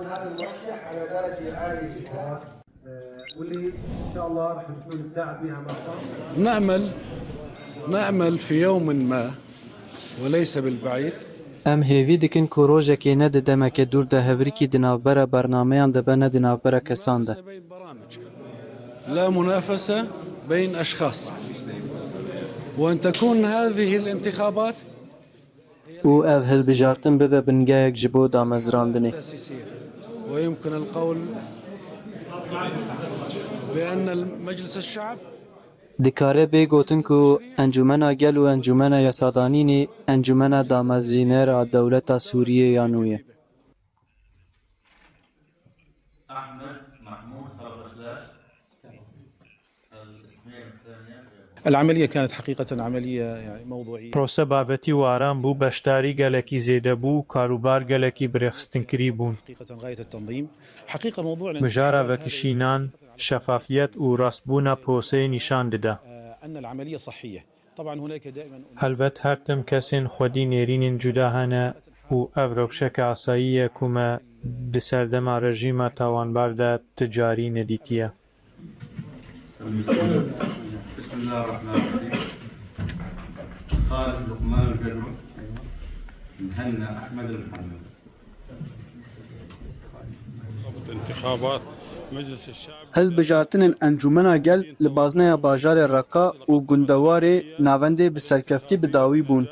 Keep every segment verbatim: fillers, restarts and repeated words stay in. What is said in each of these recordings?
هذا المرشح على درجة عالية جدا، آه، واللي إن شاء الله راح نكون نساعد بها مع بعض. نأمل نأمل في يوم ما وليس بالبعيد. Em hêvî dikin ku rojekê ne di demeke dûr de hevrîkî di navbera bernameyan de be ne di navbera kesan de. لا منافسة بين أشخاص، وأن تكون هذه الانتخابات Û ev hilbijartin bibe bingehek ji bo damezrandinê. تأسيسية. ويمكن القول بأن مجلس الشعب Dikare bê gotin ku Encûmena Gel û Encûmena Yasadanînê encûmena damezrîner a dewleta Sûriyê ya nû ye. أحمد محمود خربشلاش. الاسمين الثانية. العملية كانت حقيقة عملية يعني موضوعية. پرۆسە بابەتی و ئارام بوو، بەشداری گەلێکی زێدە بوو و کاروبار گەلێکی برێخستنکری بوون. حقيقة غاية التنظيم. حقيقة موضوع مژارە بەکشینان، شەفافیەت و ڕاستبوونە پرۆسەی نیشان ددا. أن العملية صحية. طبعا هناك دائما. هەلبەت هەر tim kesên xwedî nêrînên cuda hene û ev rewşeke asayî ye ku me di serdema rejîma tawanbar de ti carî nedîtiye. بسم الله الرحمن الرحيم. خالد لقمان الجلو. مهنا أحمد محمد. انتخابات مجلس الشعب. Hilbijartinên Encûmena Gel li bazneya bajarê Reqa û gundewarê navendê bi serkeftî bi dawî bûn.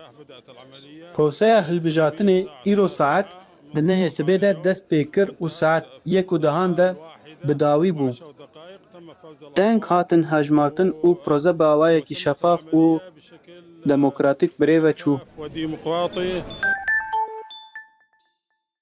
Proseya hilbijartinê îro saet di nehê sibê de dest pê kir û saet yek û dehan de bi dawî bû. Deng hatin hejmartin û proze bi awayekî şefaf û demokratîk bi rê ve çû. وديمقراطي.